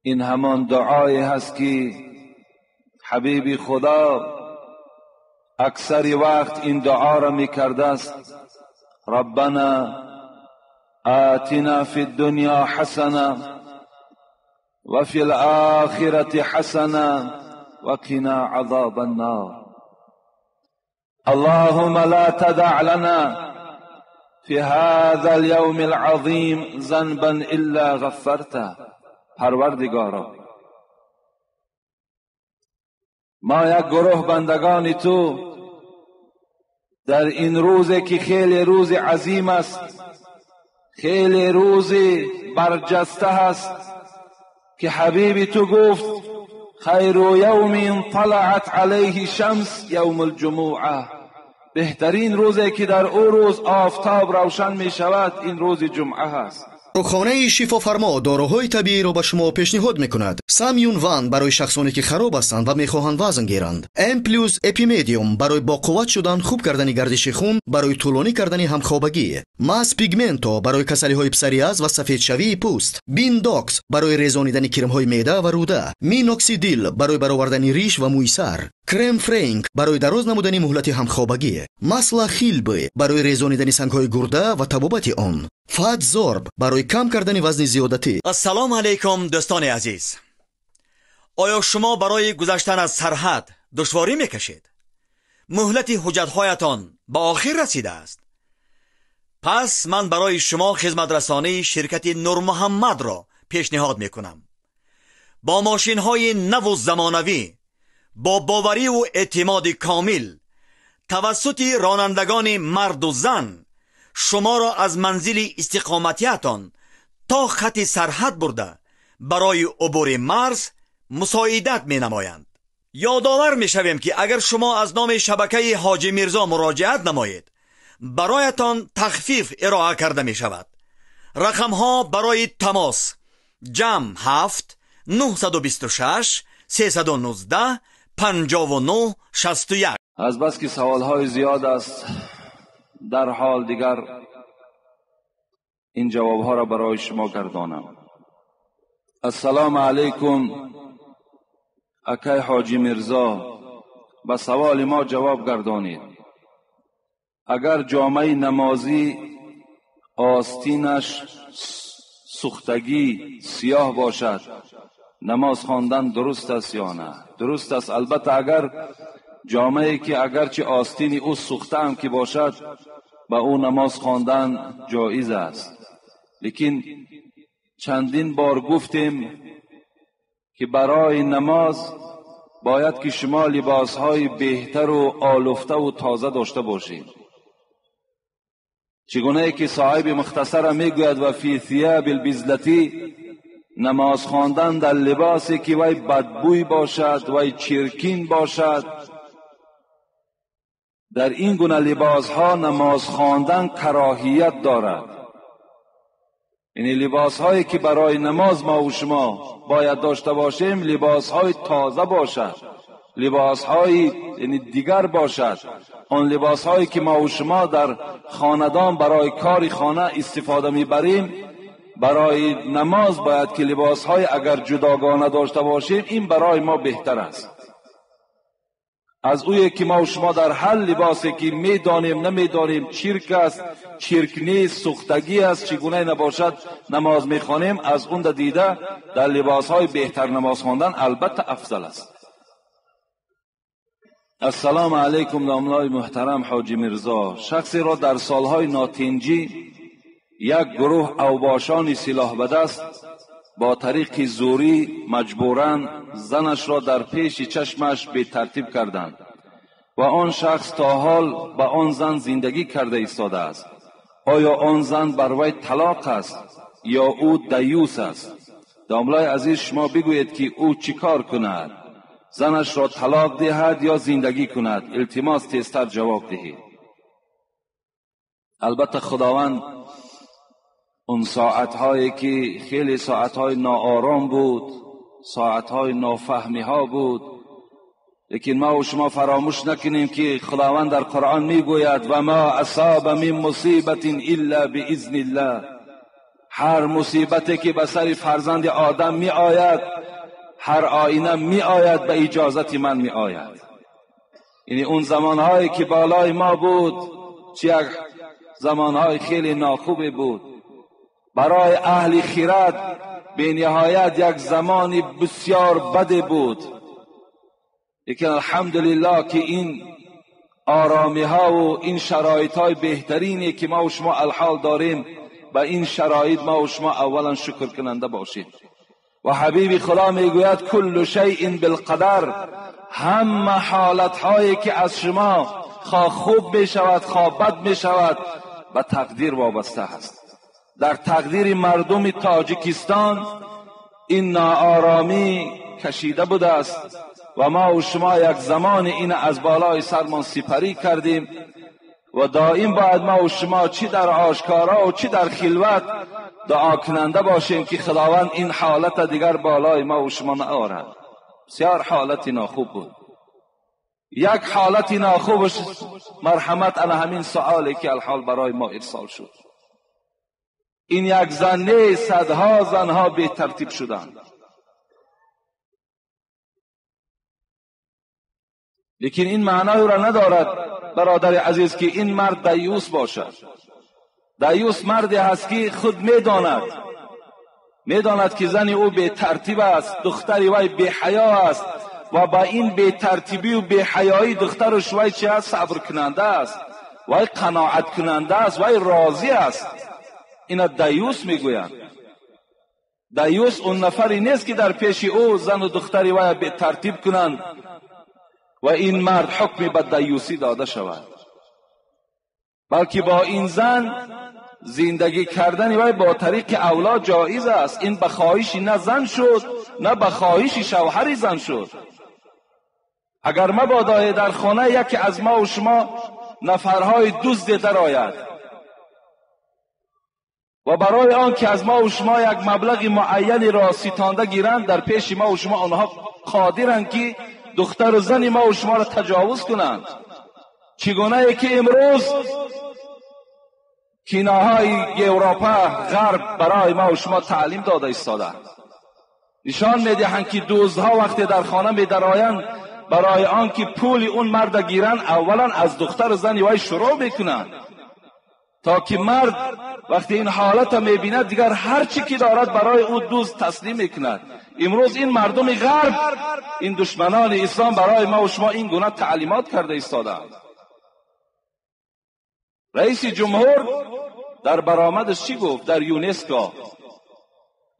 این همان دعایی هست که حبیب خدا اکثر وقت این دعا را میکرده است: ربنا آتنا فی الدنیا حسنه و فی الآخرة حسنه وقنا عذاب النار. اللهم لا تدع لنا في هذا اليوم العظیم ذنبا الا غفرته. پروردگارا، ما یک گروه بندگان تو در این روزی که خیلی روز عظیم است، خیلی روز برجسته است که حبیب تو گفت خیر یوم طلعت علیه شمس یوم الجمعه، بهترین روزی که در او روز آفتاب روشن می شود این روز جمعه است. Дорухонаи Шифофармо доруҳои табииро ба шумо пешниҳод мекунад. Самюн Ван барои шахсоне ки хароб ҳастанд ва мехоҳанд вазн гиранд. М плюс Эпимедиум барои боқувват шудан, хуб кардани гардиши хун, барои тӯлонӣ кардани ҳамхобагӣ. Мас Пигменто барои касалиҳои псориаз ва сафедшавии пӯст. Биндокс барои резонидани кирмҳои меъда ва рӯда. Миноксидил барои баровардани риш ва мӯи сар. Крем Френк барои дароз намудани муҳлати ҳамхобагӣ. Масла Хилбы барои резонидани сангҳои гурда ва табобати он. Фатзорб барои кам кардани вазни зиёдатӣ. Ассалому алайкум, дӯстони азиз. Оё шумо барои гузаштан аз сарҳад душворӣ мекашед? Муҳлати ҳуҷҷатҳоятон ба охир расидааст? Пас ман барои шумо хизматрасонии ширкати Нурмуҳаммадро пешниҳод мекунам. Бо мошинҳои наву замонавӣ, бо бовариву эътимоди комил, тавассути ронандагони марду зан шуморо аз манзили истиқоматиятон то хати сарҳад бурда барои убури марз мусоидат менамоянд. Ёдовар мешавем, ки агар шумо аз номи шабакаи Ҳоҷи Мирзо муроҷиат намоед, бароятон тахфиф ироа карда мешавад. Рақамҳо барои тамос: +7 926 319 59 61. از بس که سوالهای زیاد است، در حال دیگر این جوابها را برای شما گردانم. السلام علیکم اکای حاجی میرزا، به سوال ما جواب گردانید. اگر جامعه نمازی آستینش سوختگی سیاه باشد، نماز خواندن درست است یا نه؟ درست است. البته اگر جامعه که اگرچه آستین او سوخته هم که باشد، به او نماز خواندن جایز است. لیکن چندین بار گفتیم که برای نماز باید که شما لباسهای بهتر و آلفته و تازه داشته باشید. چگونه که صاحب مختصر میگوید و فی ثیاب البذلتی، نماز خواندن در لباسی که وی بدبوی باشد، وی چرکین باشد، در این گونه لباس ها نماز خواندن کراهیت دارد. یعنی لباس هایی که برای نماز ما و شما باید داشته باشیم، لباس های تازه باشد، لباس های یعنی دیگر باشد. آن لباس هایی که ما و شما در خاندان برای کار خانه استفاده میبریم، برای نماز باید که لباس های اگر جداگانه داشته باشیم، این برای ما بهتر است از اویی که ما و شما در هر لباسی که میدانیم نمیدانیم چرک است، چرک نیست، سوختگی است، چگونه نباشد نماز میخوانیم، از اون دیده در لباس های بهتر نماز خواندن البته افضل است. السلام علیکم داملای محترم حاجی میرزا، شخصی را در سالهای ناتنجی یک گروه اوباشان سلاح به دست با طریق زوری مجبوراً زنش را در پیش چشمش به ترتیب کردند و آن شخص تا حال با آن زن زندگی کرده ایستاده است. آیا آن زن بر وی طلاق است یا او دیوس است؟ داملای عزیز، شما بگویید که او چیکار کند؟ زنش را طلاق دهد یا زندگی کند؟ التماس تیزتر جواب دهید. البته خداوند اون ساعتهایی که خیلی ساعتهای ناآرام بود، ساعتهای نافهمی ها بود، لیکن ما و شما فراموش نکنیم که خداوند در قرآن میگوید و ما اصاب من مصیبت الا باذن الله. هر مصیبتی که به سر فرزند آدم می آید، هر آینه می آید، به اجازت من می آید. یعنی اون زمانهایی که بالای ما بود، چه یک زمانهای خیلی ناخوبی بود برای اهل خیرت، به نهایت یک زمانی بسیار بد بود. لیکن الحمدلله که این آرامی ها و این شرایط های بهترینی که ما و شما الحال داریم، به این شرایط ما و شما اولا شکر کننده باشیم. و حبیب خدا میگوید کل شیء بالقدر، همه حالت هایی که از شما خواه خوب می شود خواه بد می شود به تقدیر وابسته است. در تقدیر مردم تاجیکستان این ناآرامی کشیده بوده است و ما و شما یک زمان این از بالای سرمان سپری کردیم و دائم باید ما و شما چی در آشکارا و چی در خلوت دعا کننده باشیم که خداوند این حالت دیگر بالای ما و شما نآورد. بسیار حالت ناخوب بود. یک حالت ناخوبش مرحمت علی همین سؤالی که الحال برای ما ارسال شد. این یک زن نه، صدها زنها به ترتیب شدند. لیکن این معنای را ندارد برادر عزیز که این مرد دیوس باشد. دیوس مردی هست که خود میداند که زن او به ترتیب است، دختری وی به حیا است و با این به ترتیبی و به حیایی دخترش وی چه است؟ صبر کننده است، وی قناعت کننده است، وی راضی است. اینا دیوس میگویند. دیوس اون نفری نیست که در پیش او زن و دختری وی به ترتیب کنند و این مرد حکمی به دیوسی داده شود، بلکه با این زن زندگی کردن وی با طریق اولاد جایز است. این به خواهش نه زن شد نه به خواهش شوهر زن شد. اگر مبادا در خانه یکی از ما و شما نفرهای دزد درآید و برای آن که از ما و شما یک مبلغ معینی را ستانده گیرند، در پیش ما و شما آنها قادرند که دختر و زن ما و شما را تجاوز کنند. چگونه که امروز کیناهای اروپا غرب برای ما و شما تعلیم داده ایستاده، نشان میدهند که دزدها وقتی در خانه میدرآیند برای آن که پول اون مرد گیرند اولا از دختر و زن وی شروع میکنند، تا که مرد وقتی این حالت میبیند دیگر هر چی که دارد برای او دزد تسلیم میکند. امروز این مردم غرب، این دشمنان اسلام برای ما و شما این گونه تعلیمات کرده ایستادند. رئیس جمهور در برآمدش چی گفت؟ در یونسکو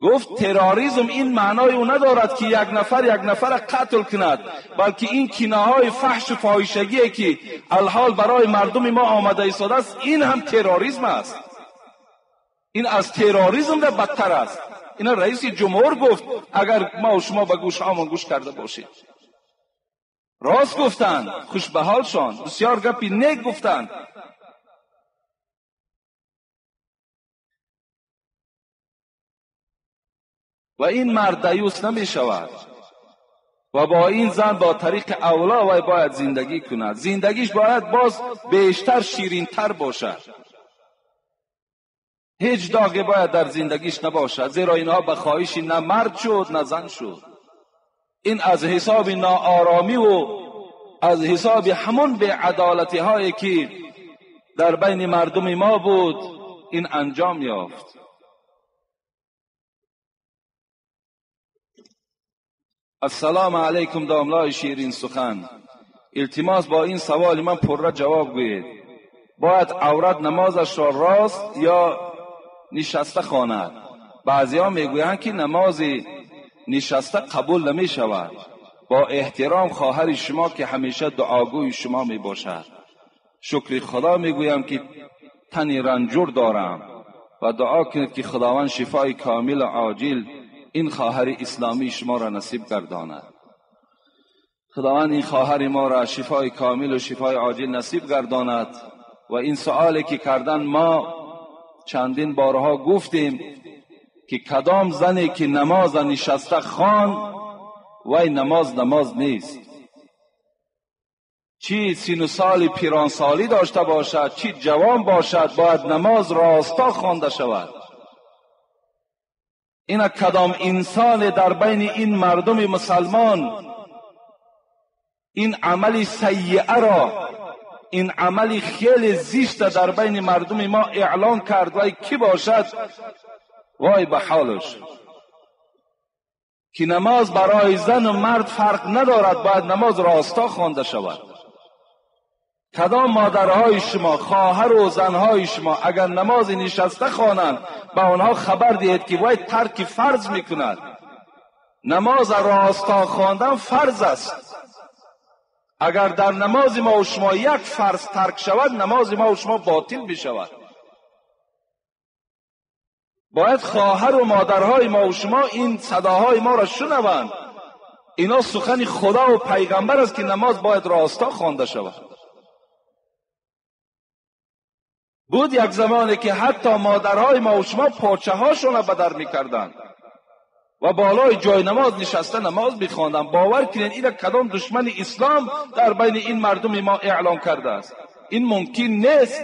گفت تروریسم این معنای او ندارد که یک نفر یک نفر قتل کند، بلکه این کینه‌های فحش و فاحشگی که الحال برای مردم ما آمده ایستاده است، این هم تروریسم است. این از تروریسم در بدتر است. این رئیس جمهور گفت. اگر ما و شما به گوش آمان گوش کرده باشید، راست گفتند، خوش به حالشان، بسیار گپی نیک گفتند. و این مرد دیوس نمی شود و با این زن با طریق اولا وی باید زندگی کند. زندگیش باید باز بیشتر شیرین تر باشد. هیچ داغی باید در زندگیش نباشد، زیرا اینها به خواهش نه مرد شد نه زن شد. این از حساب ناآرامی و از حساب همون بی‌عدالتی هایی که در بین مردم ما بود این انجام یافت. السلام علیکم داملای شیرین سخن، التماس با این سوال من پرره جواب گویید. باید عورت نمازش را راست یا نشسته خواند؟ بعضی ها میگویند که نماز نشسته قبول نمی شود. با احترام خواهر شما که همیشه دعاگوی شما می باشد، شکر خدا میگویم که تنی رنجور دارم و دعا کنید که خداوند شفای کامل و عاجل این خواهر اسلامی شما را نصیب گرداند. خداوند این خواهر ما را شفای کامل و شفای عاجل نصیب گرداند. و این سؤالی که کردن، ما چندین بارها گفتیم که کدام زنی که نماز نشسته خوان وی نماز نماز نیست. چی سین و سال پیرانسالی داشته باشد چی جوان باشد، باید نماز راستا خوانده شود. اینا کدام انسان در بین این مردم مسلمان این عمل سیئه را، این عمل خیلی زشت در بین مردم ما اعلان کرد، وای کی باشد؟ وای به حالش که نماز برای زن و مرد فرق ندارد، باید نماز راستا خوانده شود. کدام مادرهای شما، خواهر و زنهای شما اگر نماز نشسته خوانند، به آنها خبر دهید که وای ترک فرض میکند. نماز راستا خواندن فرض است. اگر در نماز ما و شما یک فرض ترک شود، نماز ما و شما باطل بشود. باید خواهر و مادرهای ما و شما این صداهای ما را شنوند. اینا سخن خدا و پیغمبر است که نماز باید راستا خوانده شود. بود یک زمانی که حتی مادرهای ما و شما پاچه هاشون را بدر میکردند و بالای جای نماز نشسته نماز میخواندند. باور کنید این کدام دشمن اسلام در بین این مردم ما اعلام کرده است. این ممکن نیست.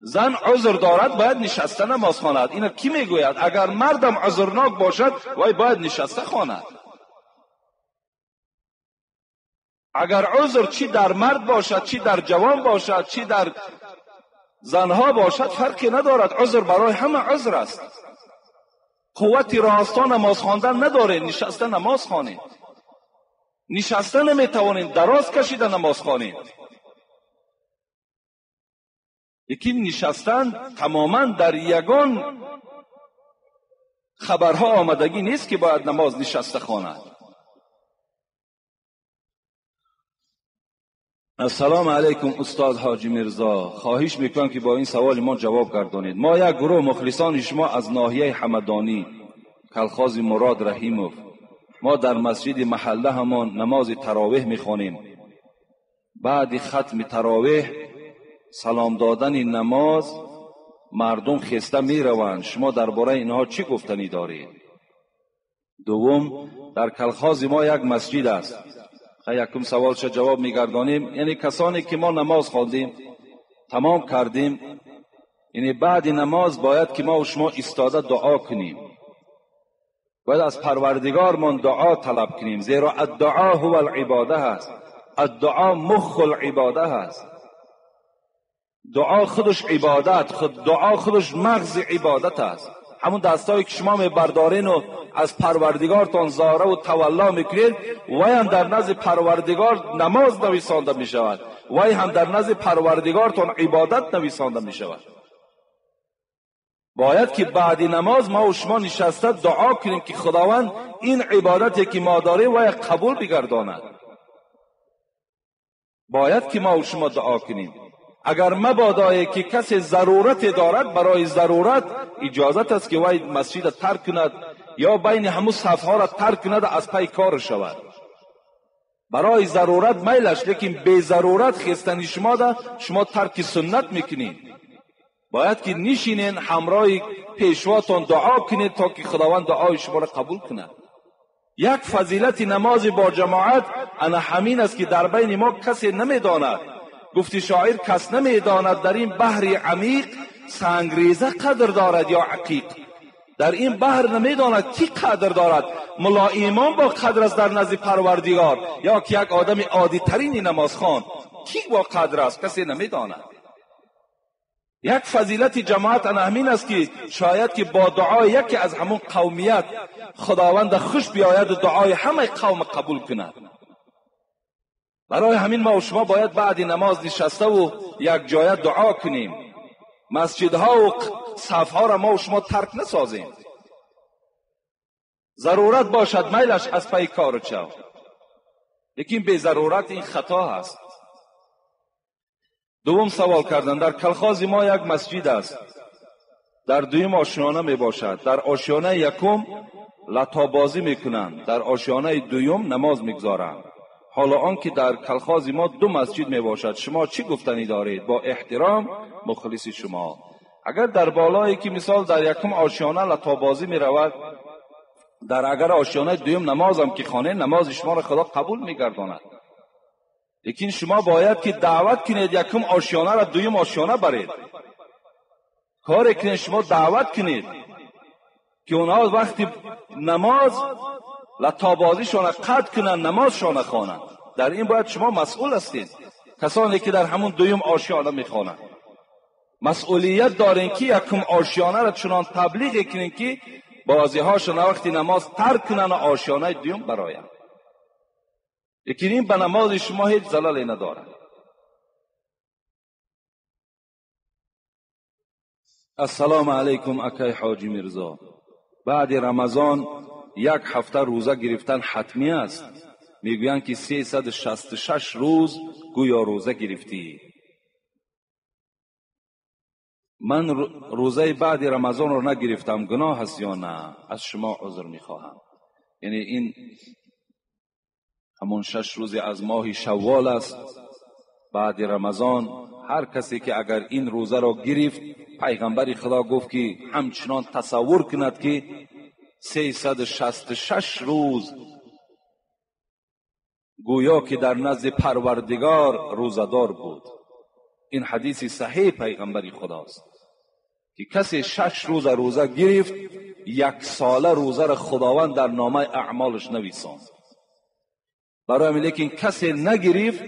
زن عذر دارد، باید نشسته نماز خواند. اینو کی میگوید؟ اگر مردم عذرناک باشد، وای باید نشسته خواند. اگر عذر چی در مرد باشد، چی در جوان باشد، چی در زنها باشد، فرقی ندارد. عذر برای همه عذر است. قوت راستا نماز خواندن نداره، نشسته نماز خوانید. نشسته نمیتوانید، دراز کشیده نماز خوانید. یکی نشستن تماما در یگان خبرها آمدگی نیست که باید نماز نشسته خواند. السلام علیکم استاد حاجی میرزا، خواهش میکنم که با این سوال ما جواب گردانید. ما یک گروه مخلصان شما از ناحیه حمدانی، کلخاز مراد رحیموف، ما در مسجد محله همان نماز تراویح میخوانیم. بعد ختم تراویح سلام دادن نماز مردم خسته میروند. شما درباره اینها چی گفتنی دارید؟ دوم، در کلخاز ما یک مسجد است. یکم سوال چه جواب میگردانیم. یعنی کسانی که ما نماز خواندیم تمام کردیم، یعنی بعد نماز باید که ما و شما ایستاده دعا کنیم، باید از پروردگارمان دعا طلب کنیم، زیرا الدعا هو العباده هست. الدعا مخ العباده هست. دعا خودش عبادت، خود دعا خودش مغز عبادت است. همون دستایی که شما میبردارین و از پروردگارتان زاره و تولا میکنید، وای هم در نزد پروردگار نماز نویسانده میشود، وای هم در نزد پروردگارتان عبادت نویسانده میشود. باید که بعد نماز ما و شما نشسته دعا کنیم که خداوند این عبادتی که ما داریم وای قبول بگرداند. باید که ما و شما دعا کنیم. اگر مبادایی که کسی ضرورت دارد، برای ضرورت اجازت است که وای مسجد ترک کند یا بین همون صفها را ترک کند از پی کار شود. برای ضرورت میلش، لیکن بی ضرورت خستنی شما ده، شما ترک سنت میکنید. باید که نشینین همراه پیشواتان دعا کنید تا که خداوند دعای شما را قبول کند. یک فضیلت نماز با جماعت انا همین است که در بین ما کسی نمیداند. گفتی شاعر کس نمیداند در این بحر عمیق سنگریزه قدر دارد یا عقیق. در این بحر نمیداند کی قدر دارد، ملا ایمان با قدر است در نزد پروردگار یا که یک آدم عادی ترین نمازخوان. کی با قدر است؟ کسی نمیداند. یک فضیلت جماعت همین است که شاید که با دعای یکی از همون قومیت خداوند خوش بیاید و دعای همه قوم قبول کند. برای همین ما و شما باید بعد نماز نشسته و یک جایه دعا کنیم. مسجدها و صفها را ما و شما ترک نسازیم. ضرورت باشد میلش از پی کار چو، لیکن به ضرورت این خطا هست. دوم سوال کردن، در کلخاز ما یک مسجد است، در دویم آشیانه می باشد. در آشیانه یکم لطابازی میکنند، در آشیانه دویم نماز میگذارند. حالا آنکه در کلخاز ما دو مسجد می باشد، شما چی گفتنی دارید؟ با احترام مخلص شما. اگر در بالایی که مثال در یکم آشیانه لطابازی می رود، در اگر آشیانه دویم نمازم که خانه، نماز شما را خدا قبول می گرداند. لیکن شما باید که دعوت کنید یکم آشیانه را دویم آشیانه برید. کاری کنید، شما دعوت کنید که اونها وقتی نماز لطابازیشان قطع کنند، نمازشان خوانند. در این باید شما مسئول هستید. کسانی که در همون دویم آشیانه میخوانند مسئولیت دارین که یکم آشیانه را چنان تبلیغ کنین که بازی هاشون وقتی نماز ترک کنن و آشیانه دویم براین. لیکن این به نماز شما هیچ زلالی نداره. السلام علیکم اکای حاجی میرزا، بعد رمضان یک هفته روزه گرفتن حتمی است. میگویند که 366 روز گویا روزه گرفتی. من روزه بعد رمضان رو نگرفتم، گناه است یا نه؟ از شما عذر میخواهم. یعنی این همون 6 روز از ماه شوال است بعد رمضان. هر کسی که اگر این روزه را گرفت، پیغمبر خدا گفت که همچنان تصور کند که 366 روز گویا که در نزد پروردگار روزه‌دار بود. این حدیث صحیح پیغمبر خداست که کسی 6 روز روزه گرفت، 1 ساله روزه را خداوند در نامه اعمالش نویساند. برای لیکن کسی نگرفت،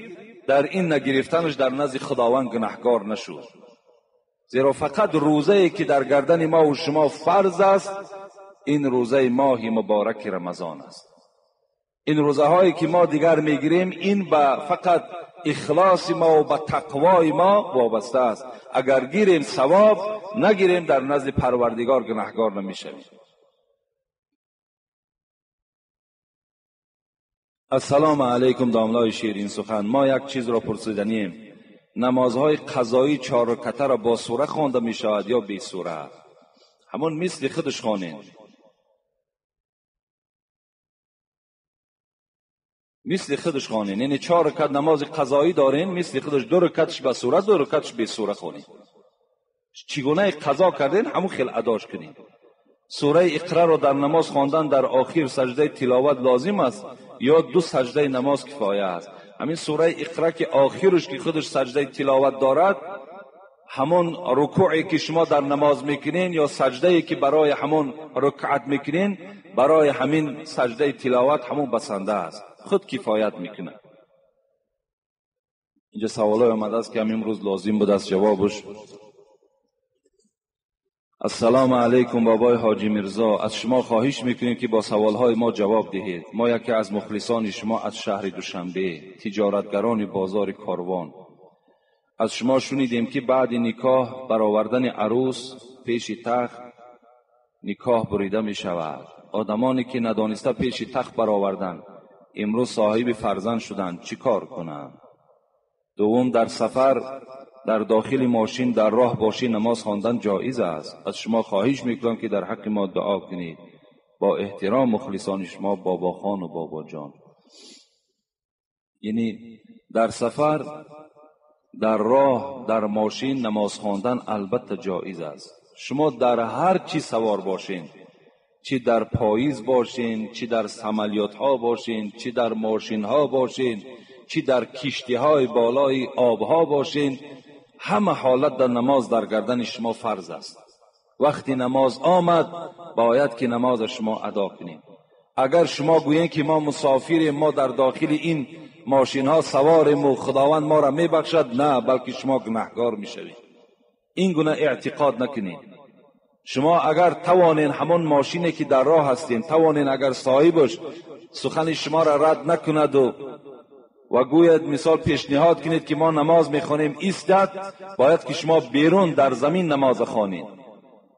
در این نگرفتنش در نزد خداوند گناهکار نشد. زیرا فقط روزه که در گردن ما و شما فرض است، این روزه ماه مبارک رمضان است. این روزه هایی که ما دیگر میگیریم، این به فقط اخلاص ما و به تقوای ما وابسته است. اگر گیریم ثواب، نگیریم در نزد پروردگار گناهکار نمیشویم. السلام علیکم داملای شیرین سخن، ما یک چیز را پرسیدنیم. نمازهای قضایی 4 رکعته را با سوره خوانده می شود یا بی سوره؟ همون مثل خودش خوانین، مثل خودش خوانین. یعنی 4 رکعت نماز قضایی دارین، مثل خودش 2 رکعتش با سوره، 2 رکعتش بی سوره خوانین. چگونه قضا کردین همون خیلی اداش کنین. سوره اقرا را در نماز خواندن در آخر سجده تلاوت لازم است یا 2 سجده نماز کفایه است؟ همین سوره اقرا که آخرش که خودش سجده تلاوت دارد، همون رکوعی که شما در نماز میکنین یا سجده که برای همون رکعت میکنین، برای همین سجده تلاوت همون بسنده است، خود کفایت میکنه. اینجا سوالای آمده است که همین روز لازم بود از جوابش. السلام علیکم بابای حاجی میرزا، از شما خواهش میکنیم که با سوالهای ما جواب دهید. ما یکی از مخلصان شما از شهر دوشنبه، تجارتگران بازار کاروان. از شما شنیدیم که بعد نکاح برآوردن عروس پیش تخت نکاح بریده می شود. آدمانی که ندانسته پیش تخت برآوردن امروز صاحب فرزند شدند، چی کار کنند؟ دوم، در سفر در داخل ماشین در راه باشی نماز خواندن جایز است. از شما خواهش میکنم که در حق ما دعا کنید. با احترام مخلصان شما بابا خان و بابا جان. یعنی در سفر در راه در ماشین نماز خواندن البته جایز است. شما در هر چی سوار باشین، چی در پاییز باشین، چی در سملیات ها باشین، چی در ماشین ها باشین، چی در کشتی های بالای آب ها باشین، همه حالت در نماز در گردن شما فرض است. وقتی نماز آمد باید که نماز شما ادا کنید. اگر شما گویین که ما مسافریم، ما در داخل این ماشین ها سواریم و خداوند ما را میبخشد، نه، بلکه شما گناهگار میشوید. این گونه اعتقاد نکنید. شما اگر توانین همون ماشینی که در راه هستین، توانین اگر صاحبش سخن شما را رد نکند و گوید مثال پیشنهاد کنید که ما نماز میخوانیم ایستد، باید که شما بیرون در زمین نماز خوانید.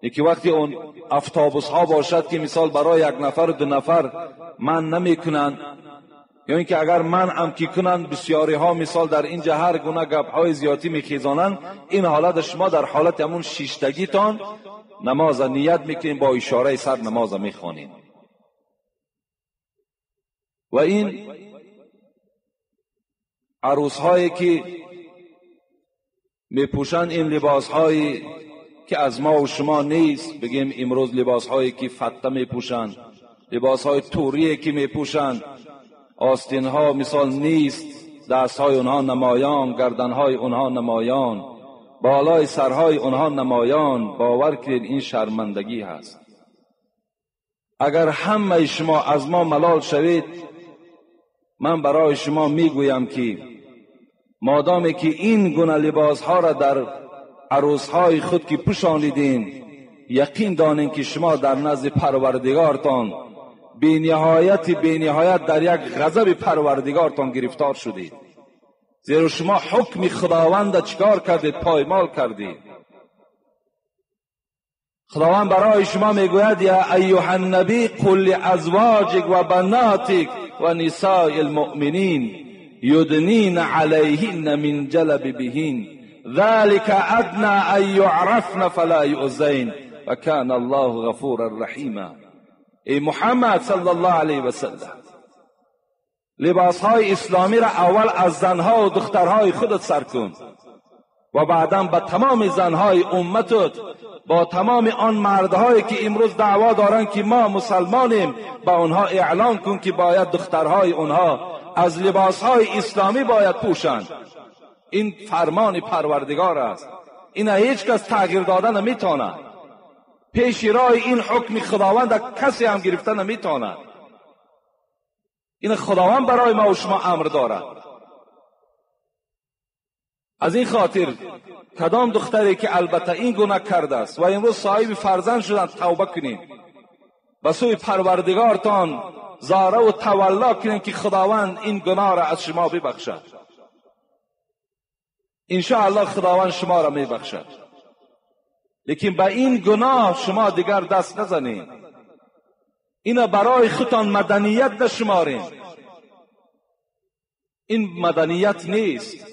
یکی وقتی اون افتابوس ها باشد که مثال برای 1 نفر و 2 نفر من نمیکنند، یا اینکه اگر من هم کی کنند، بسیاری ها مثال در اینجا هر گونه گپ های زیادی میخیزانند. این حالت شما در حالت همون شیشتگیتان نماز نیت میکنین، با اشاره سر نماز میخوانید. و این عروس هایی که میپوشند این لباس هایی که از ما و شما نیست، بگیم امروز لباس هایی که فته میپوشند، لباس های توریه که میپوشند، آستین ها مثال نیست، دست های اونها نمایان، گردن های اونها نمایان. بالای سرهای آنها نمایان، باور کنید این شرمندگی هست. اگر همه شما از ما ملال شوید، من برای شما میگویم که مادامی که این گونه لباس ها را در عروس های خود که پوشانیدین، یقین دانین که شما در نزد پروردگارتان بی نهایت در یک غضب پروردگارتان گرفتار شدید. زیرا شما حکم خداوند چیکار کردید؟ پایمال کردید. خداوند برای شما میگوید یا ایها النبی قل لازواجک و بناتک و نساء المؤمنین یدنین علیهن من جلبیبهن ذلك ادنى ان یعرفن فلا یؤذین و کان الله غفورا رحیما. ای محمد صلی الله علیه و سلم، لباس های اسلامی را اول از زنها و دخترهای خودت سر کن و بعدا به تمام زنهای امتت، با تمام آن مردهایی که امروز دعوا دارند که ما مسلمانیم، با آنها اعلان کن که باید دخترهای آنها از لباسهای اسلامی باید پوشند. این فرمان پروردگار است، این هیچ کس تغییر داده نمیتواند. پیش راه این حکم خداوند کسی هم گرفته نمیتواند. این خداوند برای ما و شما امر دارد. از این خاطر کدام دختری که البته این گناه کرده است و امروز صاحب فرزند شدند، توبه کنید، به سوی پروردگارتان زاره و تولا کنید که خداوند این گناه را از شما ببخشد. انشاءالله خداوند شما را میبخشد، لیکن به این گناه شما دیگر دست نزنید. اینا برای خودتان مدنیت نشمارین. این مدنیت نیست.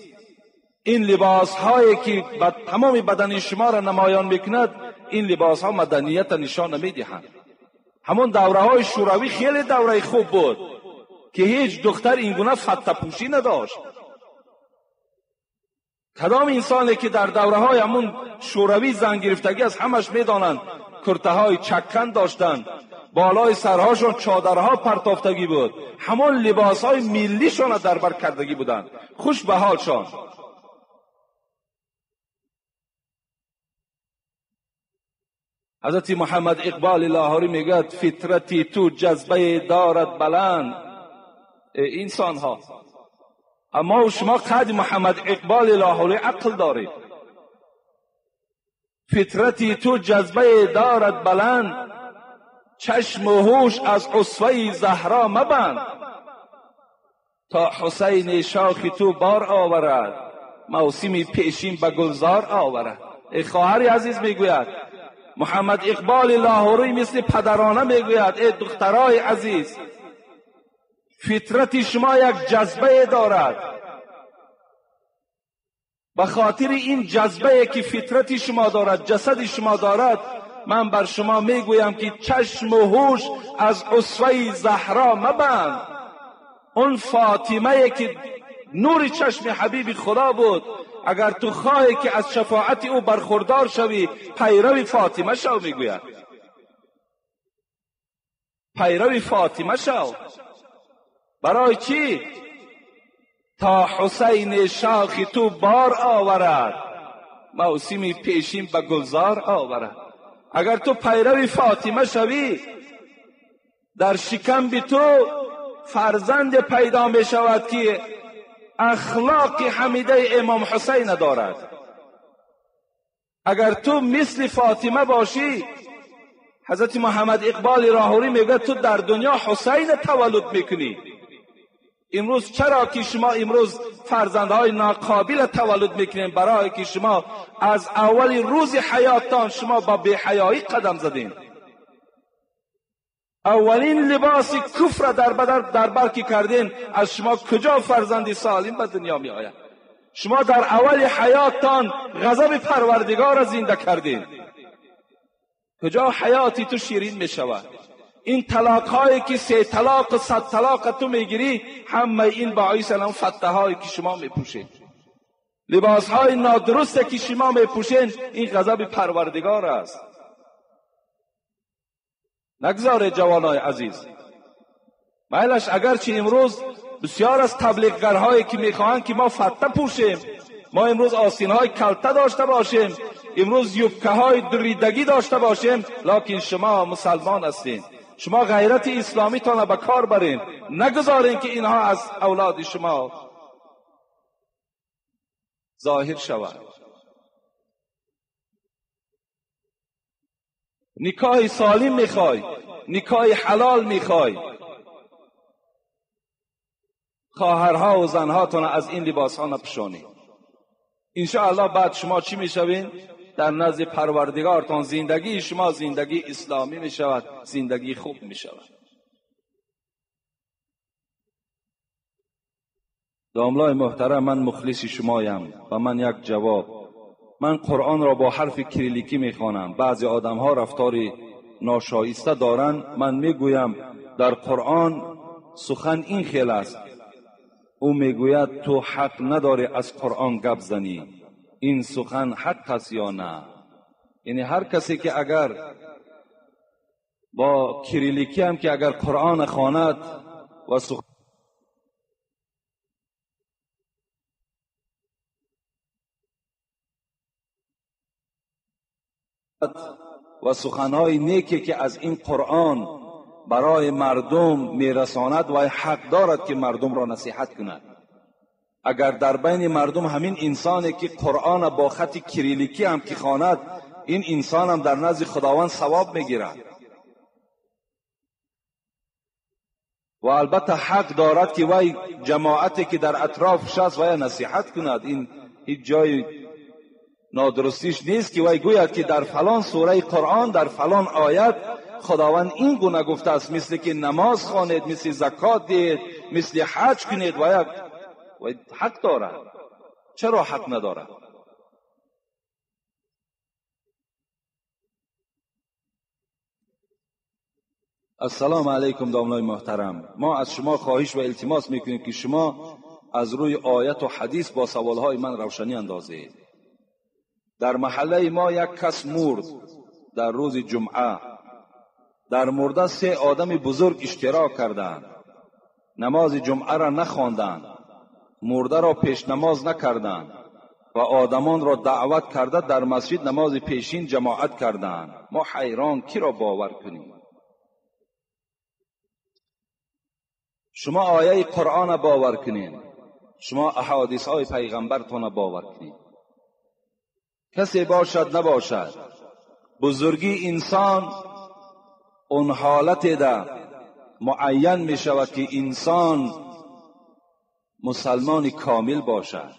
این لباس هایی که تمام بدن شما را نمایان میکند، این لباس ها مدنیت نشان نمیدهند. همون دوره های شوروی خیلی دوره خوب بود که هیچ دختر اینگونه فته پوشی نداشت. کدام انسانی که در دوره های همون شوروی زن گرفتگی از همش میدانند، کرته های چکن داشتند، بالای سرهاشون چادرها پرتافتگی بود، همون لباس های ملیشون را در بر کردگی بودند. خوش به حالشان. حضرت محمد اقبال لاهوری میگوید فطرتی تو جذبه دارد بلند. ای انسان ها، اما شما قد محمد اقبال لاهوری عقل دارید. فطرتی تو جذبه دارد بلند، چشم و هوش از اسوه زهرا مبند. تا حسین شاخ تو بار آورد، موسم پیشین به گلزار آورد. ای خواهر عزیز میگوید محمد اقبال لاهوری مثل پدرانه میگوید ای دخترای عزیز، فطرت شما یک جذبه دارد. به خاطر این جذبه که فطرت شما دارد، جسد شما دارد، من بر شما میگویم که چشم و هوش از اسوه زهرا مبند. اون فاطمه که نور چشم حبیب خدا بود، اگر تو خواهی که از شفاعت او برخوردار شوی، پیرو فاطمه شو. میگوید پیرو فاطمه شو. برای چی؟ تا حسین شاخ تو بار آورد، موسم پیشین به گلزار آورد. اگر تو پیرو فاطمه شوی، در شکم بی تو فرزند پیدا می شود که اخلاق حمیده امام حسین دارد. اگر تو مثل فاطمه باشی، حضرت محمد اقبال راهوری میگه تو در دنیا حسین تولد میکنی. امروز چرا که شما امروز فرزندهای ناقابل تولد میکنین؟ برای که شما از اول روز حیاتتان شما با بی‌حیایی قدم زدین. اولین لباس کفر در بر که کردین، از شما کجا فرزندی سالم به دنیا می آید؟ شما در اول حیاتتان غضب پروردگار را زنده کردین. کجا حیاتی تو شیرین می شود؟ این طلاق هایی که 3 طلاق 100 طلاق تو میگیری، همه این باعث الان فته هایی که شما میپوشین، لباس های نادرست که شما میپوشین، این غضب پروردگار است. نگذاره جوانای عزیز. مایلش اگرچه امروز بسیار از تبلیغگرهایی که میخواهند که ما فته پوشیم، ما امروز آستین‌های کلته داشته باشیم، امروز یوبکه‌های دریدگی داشته باشیم، لکن شما مسلمان هستین. شما غیرت اسلامی تان به کار برین، نگذارین که اینها از اولاد شما ظاهر شود. نکاح سالم میخوای، نکاح حلال میخوای، خواهرها و زنهاتون از این لباس ها نپوشانید. انشاءالله بعد شما چی میشوین؟ در نزد پروردگارتان زندگی شما زندگی اسلامی میشود، زندگی خوب میشود. داملای محترم، من مخلص شمایم و من یک جواب. من قرآن را با حرف کریلیکی میخوانم. بعضی آدم ها رفتار ناشایسته دارند. من میگویم در قرآن سخن این خیل است. او میگوید تو حق نداری از قرآن گپ زنی. این سخن حق است یا نه؟ یعنی هر کسی که اگر با کریلیکی هم که اگر قرآن خواند و سخن و سخنهای نیکی که از این قرآن برای مردم میرساند و حق دارد که مردم را نصیحت کند. اگر در بین مردم همین انسانی که قرآن با خط کریلیکی هم که خواند، این انسان هم در نزد خداوند ثواب میگیرد و البته حق دارد که وی جماعتی که در اطرافش است وی نصیحت کند. این هیچ جای نادرستیش نیست که وی گوید که در فلان سوره قرآن در فلان آیت خداوند این گونه گفته است، مثل که نماز خوانید، مثل زکات دهید، مثل حج کنید. و حق دارد. چرا حق ندارد؟ السلام علیکم داملای محترم، ما از شما خواهش و التماس میکنیم که شما از روی آیت و حدیث با سوالهای من روشنی اندازید. در محله ما یک کس مرد در روز جمعه. در مرده 3 آدم بزرگ اشتراک کردند، نماز جمعه را نخواندند، مرده را پیش نماز نکردند و آدمان را دعوت کرده در مسجد نماز پیشین جماعت کردند. ما حیران کی را باور کنیم؟ شما آیه قرآن باور کنین، شما احادیث های پیغمبرتان باور کنین. کسی باشد نباشد، بزرگی انسان اون حالت ده معین می شود که انسان مسلمان کامل باشد.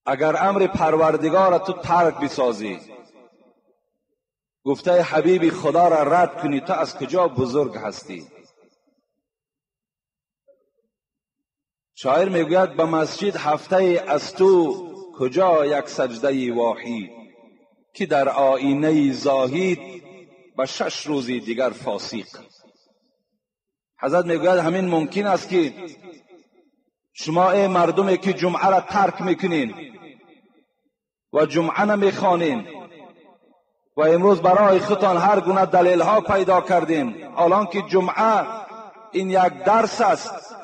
اگر امر پروردگار تو ترک بسازی، گفته حبیب خدا را رد کنی، تو از کجا بزرگ هستی؟ شاعر میگوید به مسجد هفته از تو کجا یک سجده واحد، که در آینه زاهد به 6 روزی دیگر فاسق. حضرت میگوید همین ممکن است که شما ای مردمی که جمعه را ترک میکنین و جمعه نمیخوانین و امروز برای خودتان هر گونه دلیل ها پیدا کردین، الان که جمعه این یک درس است،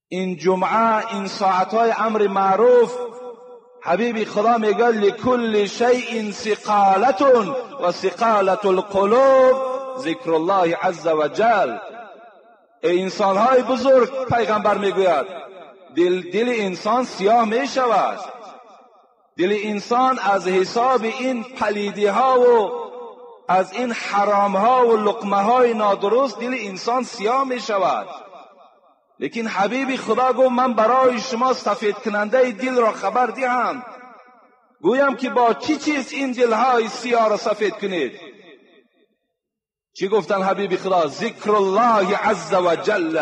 این جمعه این ساعتهای امر معروف، حبیب خدا میگه لکل شیء ثقالة و ثقالة القلوب ذکر الله عز وجل. ای انسانهای بزرگ، پیغمبر میگوید دل انسان سیاه میشود، دل انسان از حساب این پلیدی ها و از این حرام ها و لقمه های نادرست دل انسان سیاه میشود. لیکن حبیب خدا گفت من برای شما سفید کننده دل را خبر دهم، گویم که با چی چیز این دلهای سیاه را سفید کنید. چی گفتن حبیب خدا؟ ذکر الله عز و جل.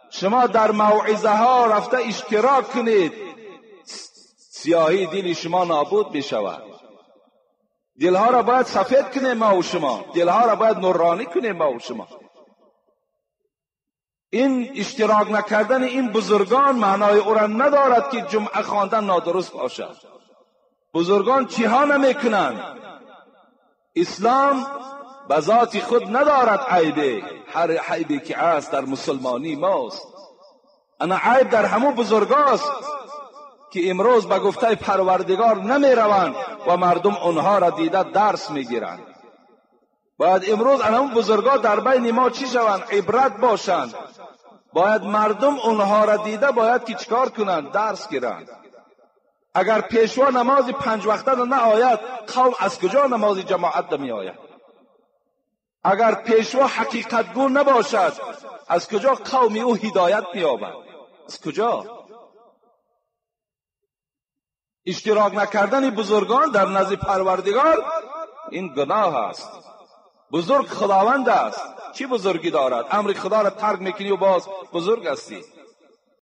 شما در موعظه ها رفته اشتراک کنید، سیاهی دل شما نابود می شود. دلها را باید سفید کنیم ما و شما، دلها را باید نورانی کنیم ما و شما. این اشتراک نکردن این بزرگان معنای او را ندارد که جمعه خواندن نادرست باشد. بزرگان چیها نمیکنند؟ اسلام به ذات خود ندارد عیبه، هر عیبی که است در مسلمانی ماست. Ана айб дар ҳамун бузургост ки имрӯз ба гуфтаи Парвардигор намераванд ва мардум онҳоро дида дарс мегиранд. Бояд имрӯз ана бузургҳо дар байни мо чӣ шаванд? Ибрат бошанд. Бояд мардум онҳоро дида бояд ки чикор кунанд? Дарс гиранд. Агар пешво намози панҷ вақта наояд, қавм аз куҷо намози ҷамоат меояд? Агар пешво ҳақиқатгӯ набошад, аз куҷо қавми ӯ ҳидоят меёбад? Аз куҷо? Иштирок накардани бузургон дар назди Парвардигор ин гуноҳ аст. Бузург Худованд аст. Чӣ бузургӣ дорад? Амри Худоро тарк мекунӣ ва боз бузург ҳастӣ.